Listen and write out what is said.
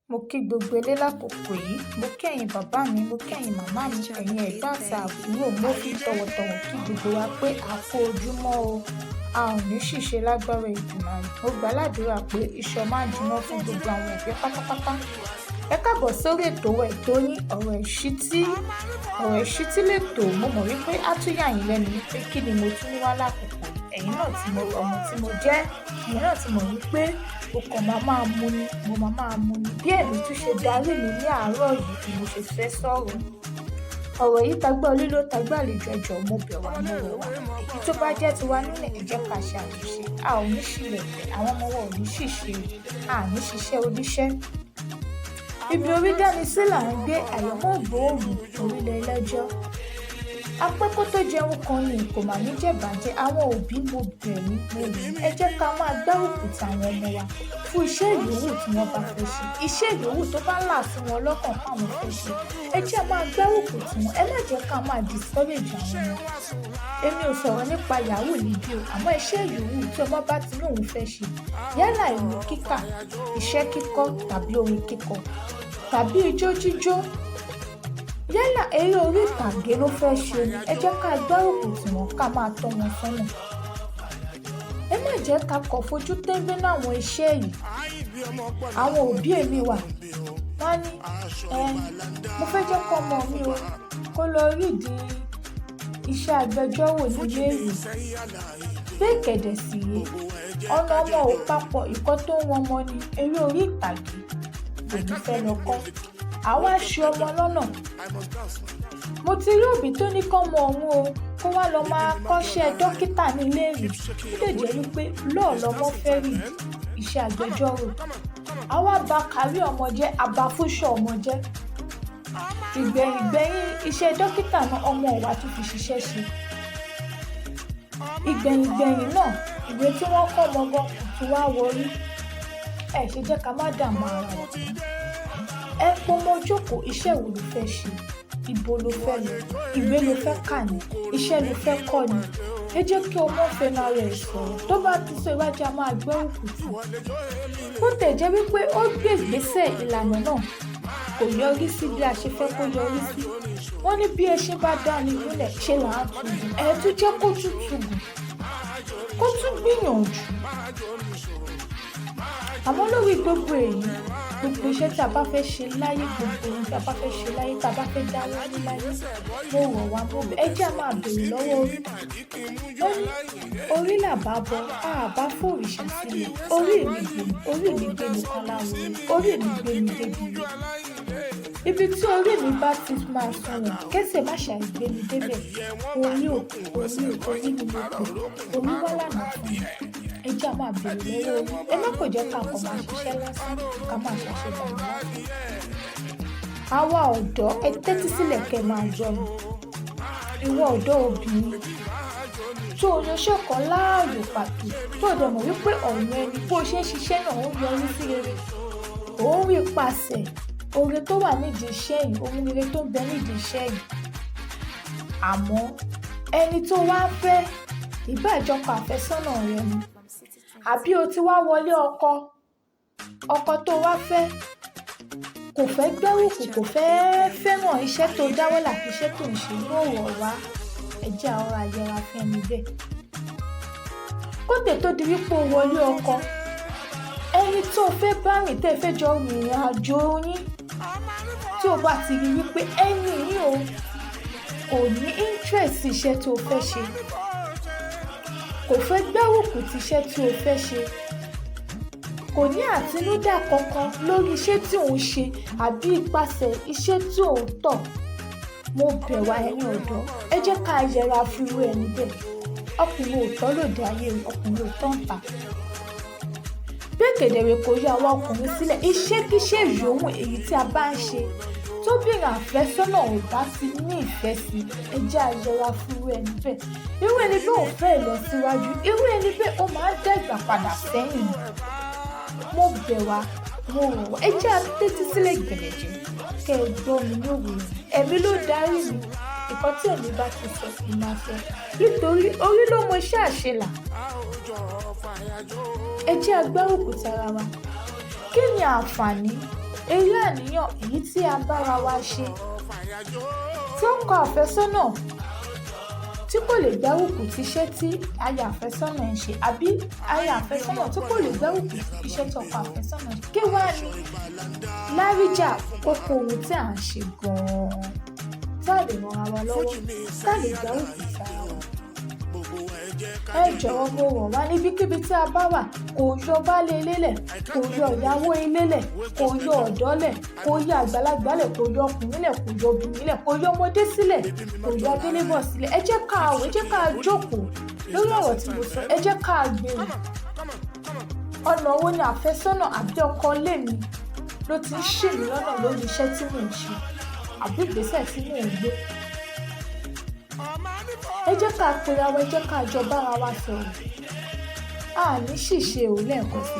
Mo kí gbogbo ilé lákòókò yìí. Mo kí ẹ̀yin bàbá mi, mo kí ẹ̀yin màmá mi, ẹ̀yin ẹ̀gbọ́n àti àbúrò. Mo fi tọ̀wọ̀tọ̀wọ̀ kí gbogbo wa pé a kú ojúmọ́ o. A ò ní ṣìṣe lágbára Èdùmàrè. Mo gbà ládùrá pé iṣan máa jiná fún gbogbo àwọn òbí pátápátá. Ẹ káàbọ̀ sórí ètò wa, ètò yín, Ọ̀rọ̀ Ìṣítí. Ọ̀rọ̀ Ìṣítí lètò. Mo mọ̀ wípé á tún yà yín lẹ́nu wípé kí ni mo tún ní wá lákòókò yìí. Ẹ̀yin náà tí mo ọmọ tí mo jẹ́, ẹ̀yin náà tí mọ̀ wípé mo kàn máa máa mu ni, mo máa máa mu ni. Bí ẹ̀mí tún ṣe darí mi ní àárọ̀ yìí ni mo ṣe fẹ́ sọ̀rọ̀. Ọ̀rọ̀ yìí tagbá onílé, ó tagbá àlejò. Ẹ jọ̀ọ́, mo bẹ̀ wá, mo rọ̀ wá. Èyí tó bá jẹ́ tiwa nílẹ̀, ẹ jẹ́ ká ṣe àtúnṣe. A ò ní ṣìlẹ̀ tẹ̀, àwọn ọmọ wa ò ní ṣìṣe, a ní ṣiṣẹ́ oníṣẹ́. Ibi orí dání sí là ń gbé, àyànmọ́ ògbóògùn orílẹ̀ ẹlẹ́jọ́. Apẹ́ kó tó jẹun kan ni kò mà ní jẹ̀bàjẹ́. Àwọn òbí, mo bẹ̀ yín, mo rọ̀ yín, ẹ jẹ́ ká máa gbárùkù ti àwọn ọmọ wa fún iṣẹ́ ìyówù tí wọ́n bá fẹ́ ṣe. Iṣẹ́ ìyówù tó bá là sí wọn lọ́kàn páwọn fẹ́ ṣe, ẹ jẹ́ máa gbárùkù tì wọ́n. Ẹ má jẹ́ ká máa discourage àwọn ọmọ. Èmi ò sọ̀rọ̀ nípa yahoo níbí o, àmọ́ iṣẹ́ ìyówù tí ọmọ bá ti ní òun fẹ́ ṣe, yálà ìwé kíkà, iṣẹ́ kíkọ́ tàbí orin kíkọ tàbí ijó jíjó, yálà eré orí ìtàgé ló fẹ́ ṣe ni, ẹ jẹ́ ká gbárùkù tì wọ́n, ká máa tọ́ wọn sọ́nà. Ẹ má jẹ́ ká kọ̀ fojú tẹ́ńbẹ́lú àwọn iṣẹ́ yìí. Àwọn òbí èmi wà, wọ́n á ní, "Ẹ mo fẹ́ jẹ́ kọ́ ọmọ mi o kó lọ rídìí iṣẹ́ agbẹjọ́rò nílé ìwé." Bẹ́ẹ̀ kẹ̀dẹ̀ sì rèé, ọ̀nà ọmọ ò papọ̀. Ìkọ́ tó ń wọn ọmọ ni eré orí ìtàgé lòun fẹ́ lọ kọ́. Àwa ṣe ọmọ lọ́nà. Mo ti rí òbí tó ní kọ́mọ òun o kó wá lọ máa kọ́ṣẹ́ dókítà ní iléèwé, ó lè jẹ́ wípé law lọmọ fẹ́ rí, iṣẹ́ agbẹjọ́rò. Àwa bà career ọmọ jẹ́, àbá future ọmọ jẹ́. Ìgbẹ̀yìngbẹ̀yìn, iṣẹ́ dókítà náà, ọmọ wa tún fi ṣiṣẹ́ ṣe. Ìgbẹ̀yìngbẹ̀yìn náà, ìwé tí wọ́n kọ́ ọmọ gan kò tún wá wọrí. Ẹ ṣe jẹ́ ká má dààmú ara wa. Ẹ pọmọ jókòó, iṣẹ́ wo ló fẹ́ ṣe? Ibo ló fẹ́ lọ? Ìwé ló fẹ́ kà ní? Iṣẹ́ ló fẹ́ kọ́ ni? Ẹ jẹ́ kí ọmọ fẹnu ara ẹ̀ sọ̀rọ̀. Tó bá ti sọ iwájú, a máa gbárùkù tì. Bó tẹ̀ jẹ́ wípé ó gbé ìgbésẹ̀ ìlànà náà, kò yọrí sí bí a ṣe fẹ́ kó yọrí sí. Wọ́n ní bí ẹṣin bá dá ní gúnlẹ̀, ṣe là á tún gùn. Ẹ tún jẹ́ kó tún tún gùn, kó tún gbìyànjú. Àmọ́ lórí gbogbo èyí, gbogbo iṣẹ́ tí a bá fẹ́ ṣe láyé, gbogbo ohun tí a bá fẹ́ ṣe láyé, tí a bá fẹ́ dáwọ́ lé láyé, mo rọ̀ wá, mo bẹ̀, ẹ jẹ́ a máa béèrè lọ́wọ́ orí. Ó ní orí là bá bọ, a bá fòrìṣà sílẹ̀. Orí mi gbé mi, orí mi gbé mi kan láwo, orí mi gbé mi débi ire. Ibi tí orí mi bá ti máa sunwọ̀n, kẹ́sẹ̀ má ṣàì gbé mi débẹ̀. Orí ò, orí ò, orí ni mo pè, orí wá lànà fún mi. Ẹ jẹ́ a máa béèrè lọ́wọ́ orí. Ẹ má kò jẹ́ ká kàn máa ṣiṣẹ́ lásán, ká máa ṣàṣedànù lásán. Àwa ọ̀dọ́, ẹ tẹ́tí sílẹ̀ kẹ́ máa gbọ́ mi. Ìwọ ọ̀dọ́ obìnrin tó o yan iṣẹ́ kan láàyò pàtó, tó o dẹ̀ mọ̀ wípé ọ̀nà ẹni bó ṣe ń ṣiṣẹ́ náà ó ń yọrí sí rere. Ò ń rí ipasẹ̀ oore tó wà nídìí iṣẹ́ yìí, ohun rere tó ń bẹ nídìí iṣẹ́ yìí. Àmọ́ ẹni tó wá fẹ́, ìbá jọkọ àfẹ́sọ́nà rẹ ni, àbí o ti wá wọlé ọkọ, ọkọ tó wá fẹ́ kò fẹ́ gbárùkù, kò fẹ́ fẹ́ràn iṣẹ́ tó dáwọ́ àti iṣẹ́ tó ń ṣe, yóò rọ̀ wá. Ẹ jẹ́ a rọra yẹra fún ẹni bẹ́ẹ̀. Kó tẹ̀ tó di wípé o wọlé ọkọ, ẹni tó fẹ́ bá rìn, tẹ́ fẹ́ jọ rìnrìn àjò yín, tí o bá ti rí wípé ẹni yìí o kò ní interest sí iṣẹ́ tó fẹ́ ṣe, kò fẹ́ gbárùkù ti iṣẹ́ tí o fẹ́ ṣe, kò ní àtinúdá kankan lórí iṣẹ́ tí òun ṣe àbí ipasẹ̀ iṣẹ́ tí òun tọ̀, mo bẹ̀ wá, ẹ̀yin ọ̀dọ́, ẹ jẹ́ ká yẹra fún irú ẹni bẹ́ẹ̀. Ọkùnrin ò tọ́ lòdì ayé, ọkùnrin ò tọ́ ń ta. Bẹ́ẹ̀ kẹ̀dẹ̀rẹ̀, kò yọ àwa ọkùnrin sílẹ̀. Iṣẹ́kíṣẹ́ yòówù èyí tí a bá ń ṣe, tóbìnrin àfẹ́sọ́nà ò bá ti ní ìfẹ́ sí, ẹ jẹ́ a yẹra fún irú ẹni bẹ́ẹ̀. Irú ẹni bẹ́ẹ̀ ò fẹ́ ìlọsíwájú. Irú ẹni bẹ́ẹ̀, ó máa ń dàgbà padà sẹ́yìn. Mo bẹ̀ wá, mo rọ̀ wá, ẹ jẹ́ a tẹ́tí sílẹ̀ gbẹ̀lẹ̀jẹ́ kẹ́ ẹ gbọ́ mi ní òwúrọ̀. Ẹ̀mí ló darí mi. Ìkan tí ẹ̀mí bá ti sọ ni màá sọ, nítorí orí ló mọ iṣẹ́ àṣelà. Ẹ jẹ́ a gbárùkù ti ara wa. Kí ni àǹfààní Eré àníyàn èyí tí a bára wa ṣe, tí ọkọ àfẹ́sọ́nà tí kò lè gbárùkù ti iṣẹ́ tí aya àfẹ́sọ́nà ń ṣe, àbí aya àfẹ́sọ́nà tí kò lè gbárùkù ti iṣẹ́ tí ọkọ àfẹ́sọ́nà ń ṣe, kí wá ní láríjà okòwò tí à ń ṣe gan-an, tá a lè ran ara wa lọ́wọ́, tá a lè gbárùkù ti ara wa? Ẹ jọ̀wọ́, mo rọ̀ wá, níbikíbi tí a bá wà, kò yọ baálé ilé lẹ̀, kò yọ ìyàwó ilé lẹ̀, kò yọ ọ̀dọ́ lẹ̀, kò yọ àgbàlagbà lẹ̀, kò yọ ọkùnrin lẹ̀, kò yọ obìnrin lẹ̀, kò yọ ọmọdé sílẹ̀, kò yọ adélébọ̀ sílẹ̀. Ẹ jẹ́ ká wò, ẹ jẹ́ ká jókòó lórí ọ̀rọ̀ tí mo sọ. Ẹ jẹ́ ká gbèrò: ọ̀nà wo ni àfẹ́sọ́nà àbí ọkọ ilé mi ló ti ń ṣì mí lọ́nà lórí iṣẹ́ tí mò ń ṣe àbí ìgbésẹ̀ tí mò ń gbé? Ẹ jẹ́ ká pera wa, ẹ jẹ́ ká jọ bára wa sọ̀rọ̀. A ní ṣìṣe ò lẹ́ẹ̀kan sí.